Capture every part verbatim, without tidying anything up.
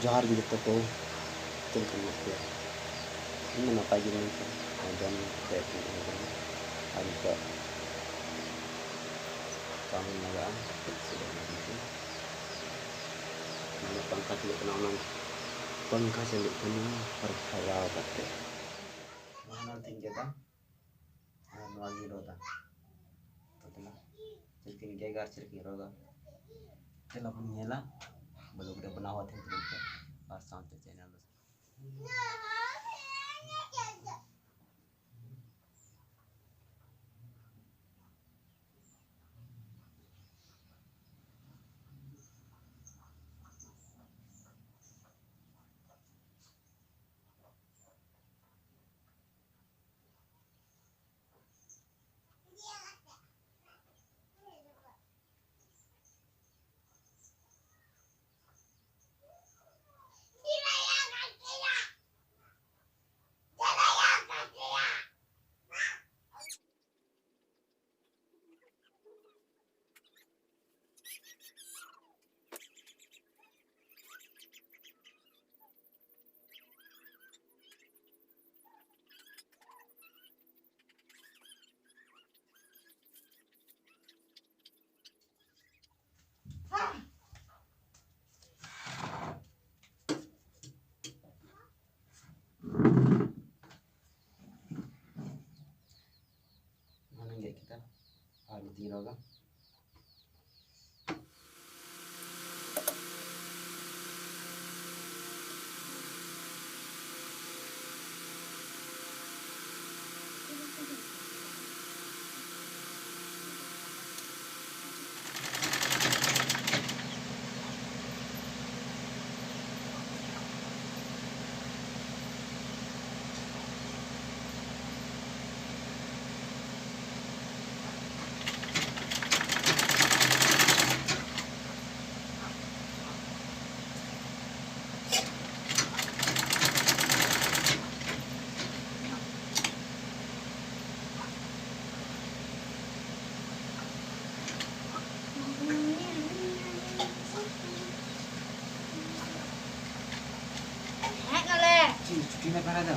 ᱡᱚᱦᱟᱨ ᱜᱮ ᱡᱚᱛᱚ ᱠᱚ, ᱪᱮᱫ ᱞᱮᱠᱟ ᱢᱮᱱᱟᱜ ᱯᱮᱭᱟ? ᱤᱧ ᱫᱚ ᱱᱟᱯᱟᱭ ᱜᱮ ᱢᱮᱱᱟᱜ ᱠᱚᱣᱟ᱾ ᱟᱨ ᱡᱚᱢ ᱧᱩ ᱠᱟᱛᱮ ᱤᱧ ᱩᱰᱩᱠ ᱟᱠᱟᱱᱟ᱾ ᱟᱨ ᱱᱤᱛᱚᱜ ᱪᱟᱣᱢᱤᱱ ᱞᱟᱜᱟᱜᱼᱟ, ᱪᱮᱫ ᱪᱮᱫ ᱞᱟᱹᱜᱤᱫ ᱛᱮ᱾ ᱚᱱᱟ ᱯᱟᱝᱠᱷᱟ ᱪᱟᱹᱞᱩᱜ ᱠᱟᱱᱟ, ᱚᱱᱟ ᱯᱟᱝᱠᱷᱟ ᱪᱟᱹᱞᱩᱜ ᱠᱟᱱᱟ, ᱯᱟᱝᱠᱷᱟ ᱪᱟᱞᱟᱣ ᱠᱟᱛᱮ ᱚᱱᱟ ᱛᱤᱧ ᱜᱮᱫᱟ᱾ ᱟᱨ ᱱᱚᱣᱟ ᱜᱮ ᱨᱚᱜᱟ᱾ ᱛᱚ ᱫᱮᱞᱟ, ᱪᱮᱫ ᱞᱮᱠᱟᱧ ᱜᱮᱫᱟ ᱟᱨ ᱪᱮᱫ ᱞᱮᱠᱟᱧ ᱨᱚᱜᱟ, ᱫᱮᱞᱟ ᱵᱚᱱ ᱧᱮᱞᱟ᱾ ᱵᱞᱚᱜ ᱨᱮ ᱵᱮᱱᱟᱣ ᱟᱛᱮ ᱟᱨ ᱥᱟᱶᱛᱮ ᱪᱮᱱᱮᱞ ᱫᱚ ᱚᱱᱟᱧ ᱜᱮᱫ ᱠᱮᱫᱟ ᱟᱨ ᱢᱤᱫᱴᱤᱧ ᱨᱚᱜᱟ᱾ ᱪᱷᱩᱴᱤ ᱢᱮ ᱯᱟᱨᱟ ᱫᱚ᱾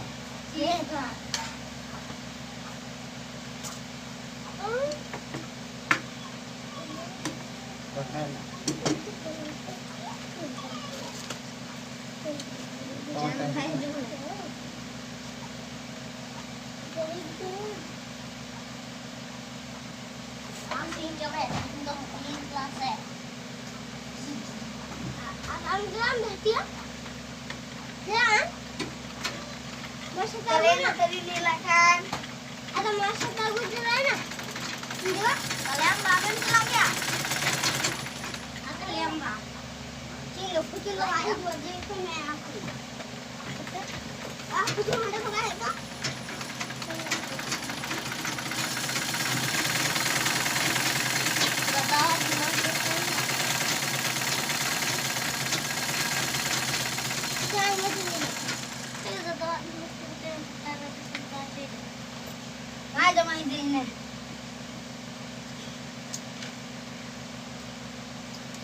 ᱟᱢ ᱪᱮᱫ ᱮᱢ ᱡᱚᱢᱮᱫ? ᱤᱧ ᱫᱚ ᱠᱩᱞᱦᱤ ᱠᱞᱟᱥ ᱨᱮ᱾ ᱟᱨ ᱟᱢ ᱫᱚ ᱵᱟᱢ ᱵᱷᱮᱡᱤᱭᱟ? ᱪᱮᱫᱟᱜ? ᱢᱟᱥᱮ ᱛᱟᱦᱞᱮ ᱛᱟᱵᱚᱱᱟ᱾ ᱱᱚᱛᱮ ᱨᱤᱧ ᱧᱮᱞᱟᱜ ᱠᱷᱟᱱ᱾ ᱟᱫᱚ ᱢᱟᱥᱮ ᱛᱟᱵᱚᱱ ᱪᱟᱞᱟᱣᱮᱱᱟ᱾ ᱤᱧ ᱫᱚ ᱛᱟᱦᱞᱮ ᱟᱢ ᱵᱟᱢ ᱪᱟᱞᱟᱜ ᱜᱮᱭᱟ? ᱟᱨ ᱛᱟᱦᱞᱮ ᱟᱢ ᱵᱟᱢ᱾ ᱪᱮᱫ ᱞᱚᱠᱠᱷᱚ ᱪᱮᱫ ᱞᱚᱠᱠᱷᱚ ᱦᱤᱡᱩᱜᱼᱟ, ᱡᱮ ᱠᱚ ᱢᱮᱱᱟ ᱠᱚ᱾ ᱟᱨ ᱠᱩᱪᱩ ᱦᱟᱸᱰᱮ ᱠᱷᱚᱱᱟᱜ ᱦᱮᱡ ᱠᱚᱜ᱾ ᱫᱟᱫᱟ, ᱫᱤᱱᱟᱹᱢ ᱫᱤᱱ ᱠᱟᱹᱢᱤ᱾ ᱡᱟᱦᱟᱸᱭ ᱢᱚᱡᱽ ᱤᱧ ᱧᱮᱞᱮᱫ ᱠᱚᱣᱟ᱾ ᱪᱮᱫ ᱫᱟᱫᱟ, ᱤᱧ ᱢᱚᱡᱽ ᱛᱮ ᱢᱤᱫᱴᱮᱱ ᱠᱟᱭᱨᱟ ᱠᱟᱛᱮᱧ ᱪᱟᱥ ᱮᱫᱟ᱾ ᱵᱟᱭ ᱡᱚᱢᱟ ᱤᱧ ᱫᱚ ᱤᱧ ᱫᱚ᱾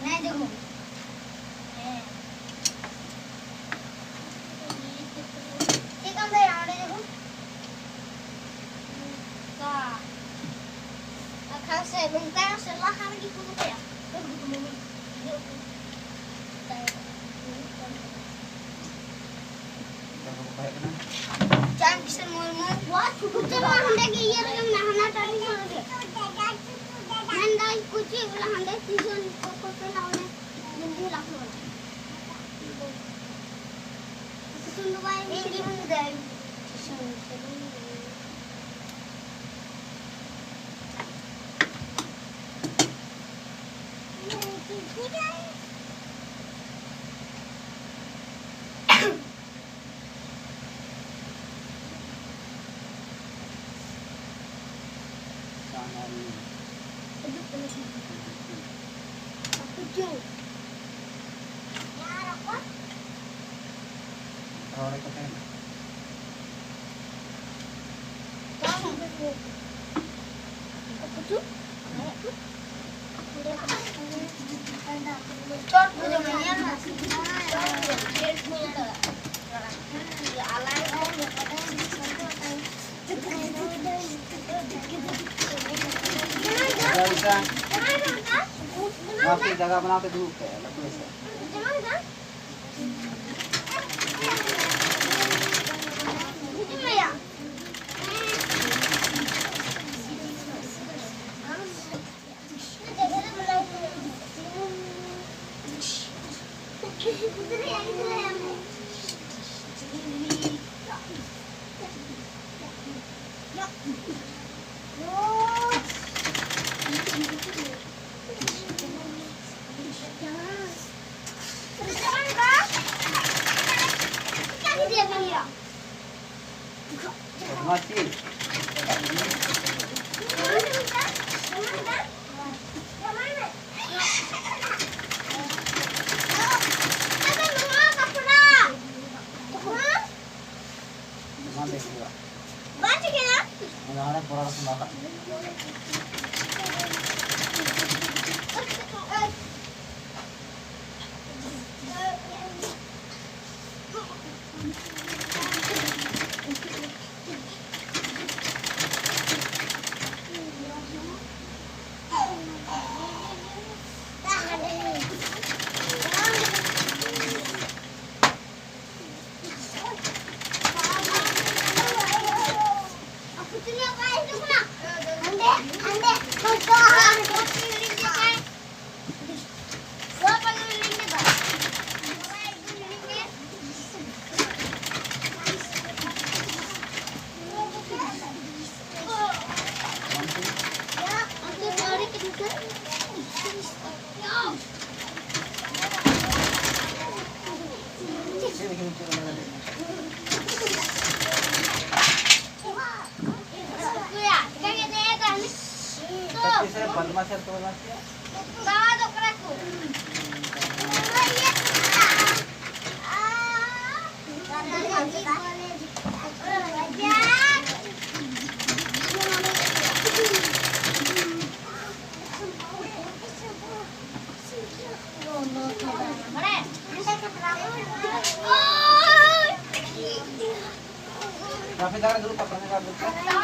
ᱦᱮᱸ, ᱡᱚᱜᱚ᱾ ᱦᱮᱸ᱾ ᱪᱮᱫ ᱠᱟᱱ ᱛᱟᱭᱟ ᱚᱸᱰᱮ, ᱡᱚᱜᱚ? ᱚᱱᱠᱟ᱾ ᱟᱠᱷᱟᱱ ᱥᱮ ᱱᱚᱝᱠᱟ ᱥᱮ ᱞᱟᱦᱟ ᱨᱮᱜᱮ ᱠᱚ ᱫᱚᱦᱚᱭᱟ᱾ ᱪᱟᱸᱫ ᱠᱤᱥᱟᱱ ᱢᱩᱨᱢᱩ᱾ ᱩᱪᱟᱹᱲ ᱢᱟ ᱦᱟᱸᱰᱮ ᱜᱮ ᱤᱭᱟᱹ ᱨᱮᱜᱮ ᱢᱮᱱᱟᱜᱼᱟ, ᱦᱟᱱᱟ ᱴᱟᱺᱰᱤ ᱥᱩᱨ ᱨᱮᱜᱮ᱾ ᱢᱮᱱᱫᱟᱹᱧ ᱠᱩᱪᱤ ᱵᱚᱞᱮ ᱦᱟᱸᱰᱮ ᱴᱤᱭᱩᱥᱚᱱ ᱠᱚᱠᱚ ᱪᱟᱞᱟᱜ ᱚᱸᱰᱮ ᱵᱚᱱᱫᱷᱩ ᱞᱟᱠᱷᱱᱳ ᱵᱟᱞᱟ᱾ ᱠᱩᱴᱩᱢ ᱫᱚ ᱵᱟᱭ ᱤᱧ ᱜᱮ ᱢᱮᱱᱫᱟᱹᱧ ᱴᱤᱭᱩᱥᱚᱱ ᱪᱟᱞᱟᱜ᱾ ᱨᱚᱲ ᱠᱟᱛᱮ ᱱᱚᱣᱟ ᱠᱚ ᱡᱟᱭᱜᱟ ᱵᱮᱱᱟᱣ ᱛᱮ ᱫᱩᱲᱩᱵ ᱯᱮ, ᱞᱟᱹᱴᱩ ᱥᱮ᱾ ᱵᱚᱫᱢᱟᱥᱤ᱾ ᱵᱟᱝ ᱫᱮᱠᱷᱩᱣᱟ᱾ ᱵᱟᱝ ᱪᱤᱠᱟᱹᱭᱟ᱾ ᱚᱱᱟ ᱦᱟᱱᱮ ᱯᱚᱨᱟ ᱨᱚᱥᱚᱱ ᱫᱟᱠᱟ᱾ ᱨᱟᱯᱷᱤ ᱫᱟᱨᱮ ᱫᱩᱲᱩᱵ ᱠᱚᱜ ᱯᱮ, ᱨᱟᱯᱷᱤ ᱫᱟᱨᱮ ᱫᱩᱲᱩᱵ ᱠᱚᱜ ᱯᱮ᱾